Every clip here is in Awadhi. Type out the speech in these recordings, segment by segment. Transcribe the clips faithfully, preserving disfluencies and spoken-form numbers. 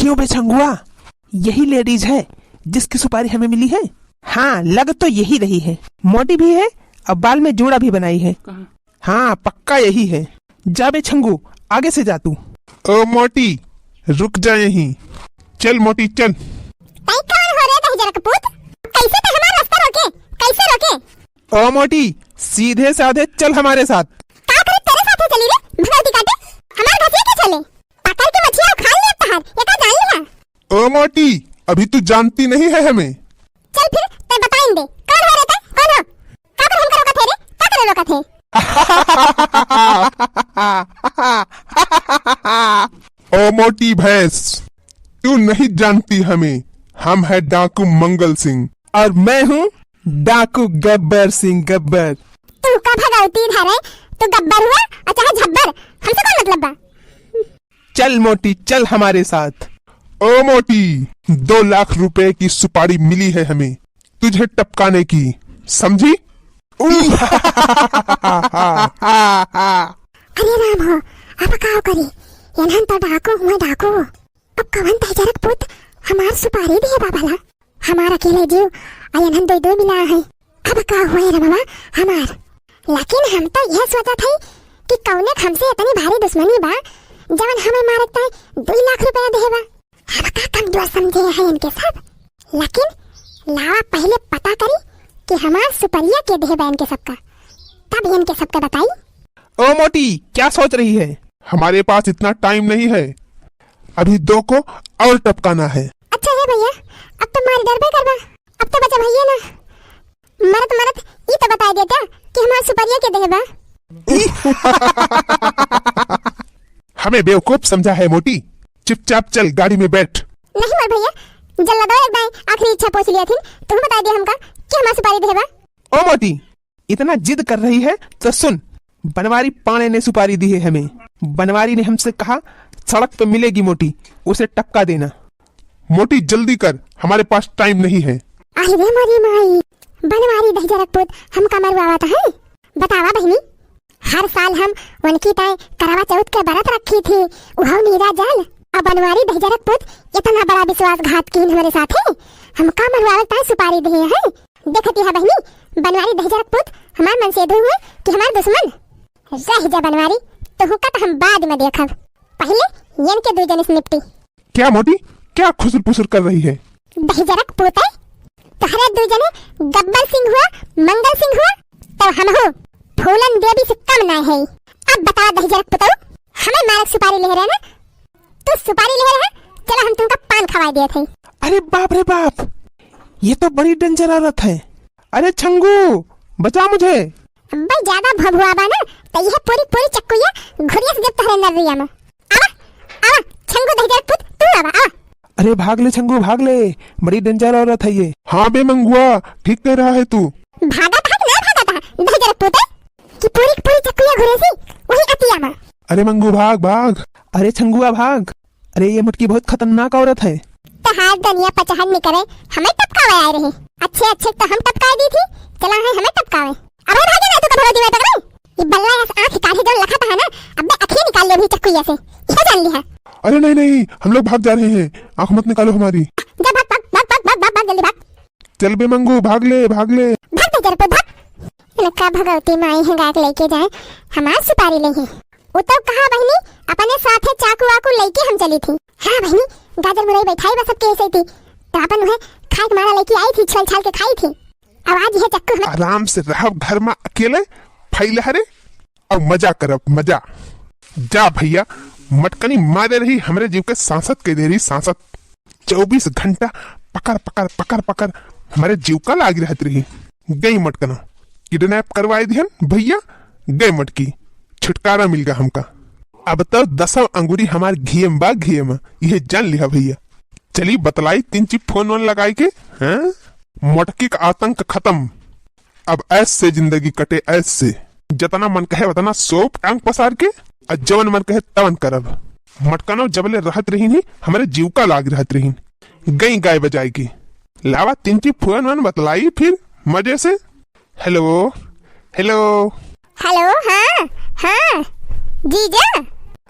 क्यों बे छंगुआ, यही ladies है जिसकी सुपारी हमें मिली है? हाँ, लग तो यही रही है। मोटी भी है और बाल में जूड़ा भी बनाई है। हाँ, पक्का यही है। जा बे छंगू, आगे से जा तू। ओ मोटी, रुक जा यहीं। चल मोटी, चल। तई कौन हो रे दहिजर के पूत? कैसे ते हमार रास्ता रोके? कैसे रोके? ओ मोटी, सीधे साधे चल हमारे साथ। का करे तेरे साथे चली रे, भगवती काटे? हमार घसिया के चले? पकड़ के मछिया उखाड़ ले तहार, ये का जान लिहा? ओ मोटी, अभी तू जानती नहीं है हमें। चल फिर, ते बताइन दे, कौन हो रे ते, कौन हो? का करे हमका रोकत है रे, का करे रोकत है? ओ मोटी भैंस, तू नहीं जानती हमें, हम हैं डाकू मंगल सिंह। और मैं हूँ डाकू गब्बर सिंह, गब्बर। तू का भगवती धरे, तू गब्बर हुआ और चाहे झब्बर, हमसे कौन मतलब बा? चल मोटी, चल हमारे साथ। ओ मोटी, दो लाख रुपए की सुपारी मिली है हमें तुझे टपकाने की, समझी? अरे राम हो, अब का करी? एनहन तो डाकू हुए डाकू। अब कवन दहिजरक पूत हमार सुपारी दिहे बा भला? हमार अकेले जीव, आ एनहन दो दो मिला है। अब का हुए रे बाबा हमार? लेकिन हम तो यह सोचत हई कि कौने हमसे इतनी भारी दुश्मनी बा, जवन हमें मारक ताई दो लाख रुपया दिहे बा। हम का कमजोर समझे हैं इनके सब? लेकिन लावा पहले पता करी कि हमार सुपरिया के दिहे बा इनके सबका, तब इनके सबका बताई। ओ मोटी, क्या सोच रही है? हमारे पास इतना time नहीं है, अभी दो को और टपकाना है। अच्छा है भैया, अब तो मार डरबे करबा, अब तो बचा भैया ना, मरत मरत ई तो बताई देता कि हमार सुपरिया के दिहे बा। हमें बेवकूफ समझा है मोटी, चुपचाप चल गाड़ी में बैठ। नहीं मोर भैया, जल्ला दो एक दाई आखिरी इच्छा पूछ लिया थी, तू बता दे हमका कि हमार सुपारी दिहे बा। ओ मोटी, इतना जिद कर रही है तो सुन, बनवारी पाणे ने सुपारी दी है हमें। बनवारी ने हमसे कहा, सड़क पे मिलेगी मोटी, उसे टपका देना। मोटी जल्दी कर, हमारे पास time नहीं है। अरे रे मोरी माई, बनवारी दहिजरक पूत हमका मरवावत है। बतावा बहिनी, हर साल हम उनकी ताई करवा चौथ के व्रत रखी थी, उहौ नीरा जल। अब बनवारी दहिजरक पूत इतना बड़ा विश्वासघात कीन हमरे साथे, हमका मरवावत ताई सुपारी दिहे है। देखती है बहिनी, बनवारी दहिजरक पूत हमार मनसेधु हुए कि हमार दुश्मन? रह जा बनवारी, तोहका तो हम बाद में देखब, पहले यन के दू जने से निपटी। क्या मोटी, क्या खुसुर फुसुर कर रही है? दहिजरक पूत है, तोहरे दू जने गब्बर सिंह हुआ, मंगल सिंह हुआ, तो हम हो फूलन देवी से कम ना है। अब बता दहिजरक पुतऊ, हमें मारक सुपारी ले रहे ना, तू सुपारी ले रहा, चला हम तुमका पान खवाई देत है। अरे बाप रे बाप, ये तो बड़ी danger औरत है। अरे छंगू, बचा मुझे। अब्बे ज्यादा भभुआबा ना, तो यह पूरी पूरी चक्कुइया घुरिया से जब तोहरे नर्रिया में। आवा, आवा, छंगू दहिजर पूत, तू आवा, आवा। अरे भाग ले छंगू, भाग ले, बड़ी danger औरत है ये। हाँ बे मंगुआ, ठीक कह रहा है तू। भागा था कि ना भागा था, दहिजर पूत, कि पूरी पूरी चक्कुइया घुरेसी, वही अतिया में। अरे मंगू भाग, भाग। अरे छंगुआ भाग। अरे ये मोटकी बहुत खतरनाक औरत है। तहार दनिया पचहन निकरे, हमें टपकावे आए रहे। अच्छे अच्छे तो हम टपकाए दी थी, चला है हमें टपकावे। अबे भागे ना तू कभी रोटी में पकड़े। ये बल्ला ऐस आँख काढ़े जो लखा था ना, अबे अखियाँ निकाल ले अभी चक्कुइया से। यह जान लिहा। अरे नहीं नहीं, हम लोग भाग जा रहे हैं, आँख मत निकालो हमारी। जा भाग, भाग, भाग, जल्दी भाग। चल बे मंगू, भाग ले, भाग ले। भाग बे जरपो, भाग। इनका भगवती माई है गायक लेके जाए, हमार सुपारी ले है। उ तो कहा बहिनी, अपने साथे चाकू वाकू लेके हम चली थी। हाँ बहिनी, गाजर मुरई बैठाई बस सबके ऐसे थी, तो अपन उहे खाए के मारा लेके आई थी, छल छाल के खाई थी। अब आज यह चक्कू हम आराम से रहब घर में अकेले, फैलहरे, और मजा करब, मजा। जा भैया, मटकनी मारे रही, हमरे जीव के सांसत कह दे रही, सांसत। चउबीस घंटा पकड़, पकड़, पकड़, पकड़, हमरे जीव का लाग रहत रही। गई मटकना, kidnap करवाए दिहन भैया, गए मटकी, छुटकारा मिल गया हमका। अब तो दसों अंगुरी हमार घिये में बा, घिये में, यह जान लिहा भैया। चली बतलाई तीन ची फोन वोन लगाई के, हैं? मटकी का आतंक खत्म। अब ऐश से जिंदगी कटे, ऐश से। जतना मन कहे उतना सोप टांग पसार के, आ जवन मन कहे तवन करब। मटकनो जबले रहत रहीन ही, हमरे जीव का लाग रहत रहीन। गई गाय बजाए के। लावा तीन ची फोन वोन बतलाई फिर मजे से। हेलो, हेलो। हेलो, हाँ, हाँ, जीजा।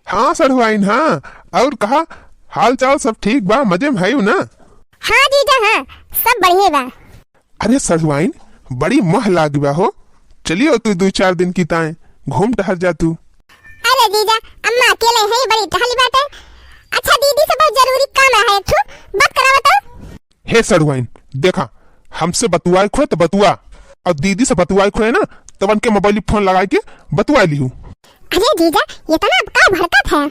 हाँ सढ़ुआइन, हाँ। और कहा, हाल चाल सब ठीक बा, मजे में हयू ना? हाँ जीजा, हाँ, सब बढ़िया बा। अरे सढ़ुआइन, बड़ी मह लागी बा हो, चलियो तू दुइ चार दिन की ताए घूम टहर जा तू। अरे जीजा, अम्मा अकेले हैं, बड़ी टहली बाटे। अच्छा, दीदी से बहुत जरूरी काम है, एक ठो बात करावा तो। हे सढ़ुआइन, देखा, हमसे बतुआए खोए तो बतुआ, और दीदी से बतुआए खोए ना, तब उनके मोबाइल फोन लगाए के बतुआ लिहू। अरे जीजा, इतना का भड़कत है?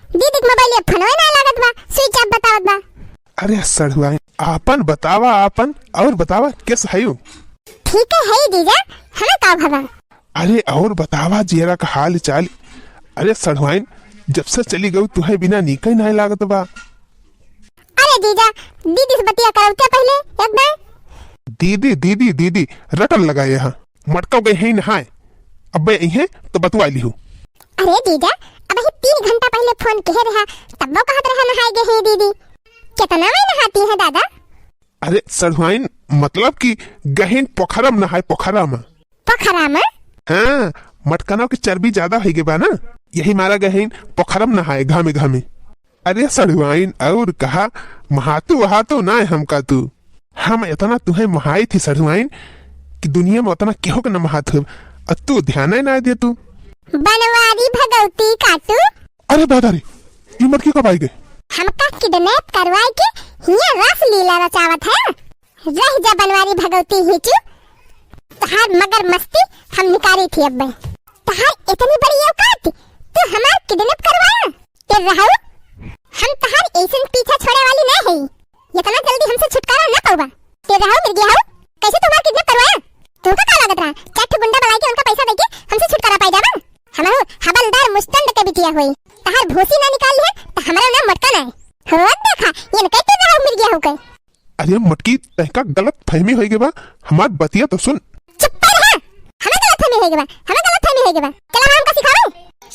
दीदी के मोबाइल फोन ना लागत बा, स्विच ऑफ बतावत बा। अरे सढ़ुआइन, आपन बतावा, आपन और बतावा, कैस हयू? ठीक है, है जीजा, हमें का भवा? अरे और बतावा जियरा का हाल चाल। अरे सढ़ुआइन, जब से चली गऊ तुहे बिना नीके नाय लागत बा। अरे जीजा, दीदी से बतिया करौते पहले एक बार। दीदी, दीदी, दीदी, रटन लगा यहाँ। मटका गए हैं नहाए, अब्बे इहे तो बतुआ लिहू। अरे जीजा, अब ही तीन घंटा पहले फोन कहे रहा, तब्बो कहत रहा नहाए गए हैं दीदी। कितना में नहाती है दादा? अरे सढ़ुआइन, मतलब कि गहिन पोखरा में नहाए, पोखरा में। पोखरा में? हाँ, मटकनवा के चर्बी ज्यादा होइ गए बा ना, यही मारा गहिन पोखरा में नहाए घामे घामे। अरे सढ़ुआइन, और कहा, महातू वहातू ना है हमका तू। हम इतना तुहे महाई थी सढ़ुआइन कि दुनिया में उतना केहू के न महात हो, और तू ध्यान ही ना दे तू। बनवारी भगवती काटू। अरे दादा रे, ये मटकी कब आई गए? हमका किडनैप करवाए के हिया रास लीला रचावत है। रह जा बनवारी भगवती हिचू, तहार मगर मस्ती हम निकारी थी अब्बे। तहार इतनी बड़ी औकात, तू हमार किडनैप करवाया? ए रहू, हम तहार ऐसन पीछा छोड़े वाली ना है, इतना जल्दी हमसे छुटकारा ना पावा। ए रहू मिर्गिया हो, कैसे तू हमार किडनैप करवाया? तुमका का लागत रहा, चार ठो गुंडा बुलाई के उनका पैसा देके हमसे छुटकारा पाई जावा? हमहू हवलदार मुस्तंड के बिटिया होई, तहार भूसी ना निकाल लिए तो हमारा नाम मटका ना है। हो देखा, ये न कहते रहू मिर्गिया हो के। अरे मटकी, तहका गलत फहमी होई गई बा, हमार बतिया तो सुन। चुप रहा, हमें गलत फहमी होई गई बा, हमें गलत फहमी होई गई बा। चला हमका सिखावे,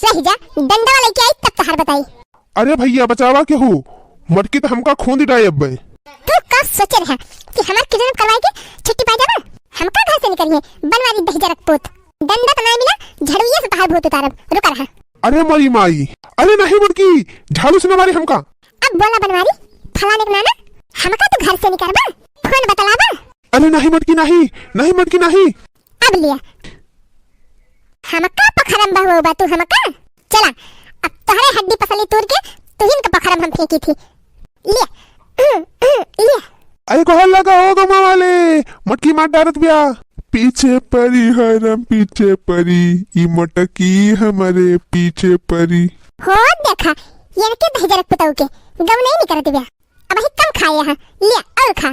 रह जा, डंडवा लेके आई तब तहार बताई। अरे भैया बचावा के हो, मटकी तो हमका खूंद डाए अब्बे। तू का सोचे रहा कि हमार किडनैप करवाए के छुट्टी पाई जाबा? हमका घर से निकलिए, बनवारी दहिजरक पूत। डंडा तो ना मिला, झड़ुइया से तहार भूत उतारब। रुका रहा। अरे मोरी माई, अरे नहीं मटकी, झाड़ू से ना मारे हमका। अब बोला बनवारी, फलाने के नाना, हमका तो घर से निकलबा, फोन बतलाबा। अरे नहीं मटकी नहीं, नहीं मटकी नहीं। अब लिया, हमका पखरम बहुआ बा तू हमका। चला, अब तोहरे हड्डी पसली तोड़ के तुहिन के पखरम हम फेंकी थी। लिया, लिया। अरे गोहर लगा हो गमा वाले, मटकी मार डारत बिया। पीछे परी हरम पीछे परी, ई मटकी हमरे पीछे परी। हो देखा, ये के दहिजरक पुतऊ के गम नहीं निकलत बिया। अब ही कम खाए यहाँ, लिया और खा।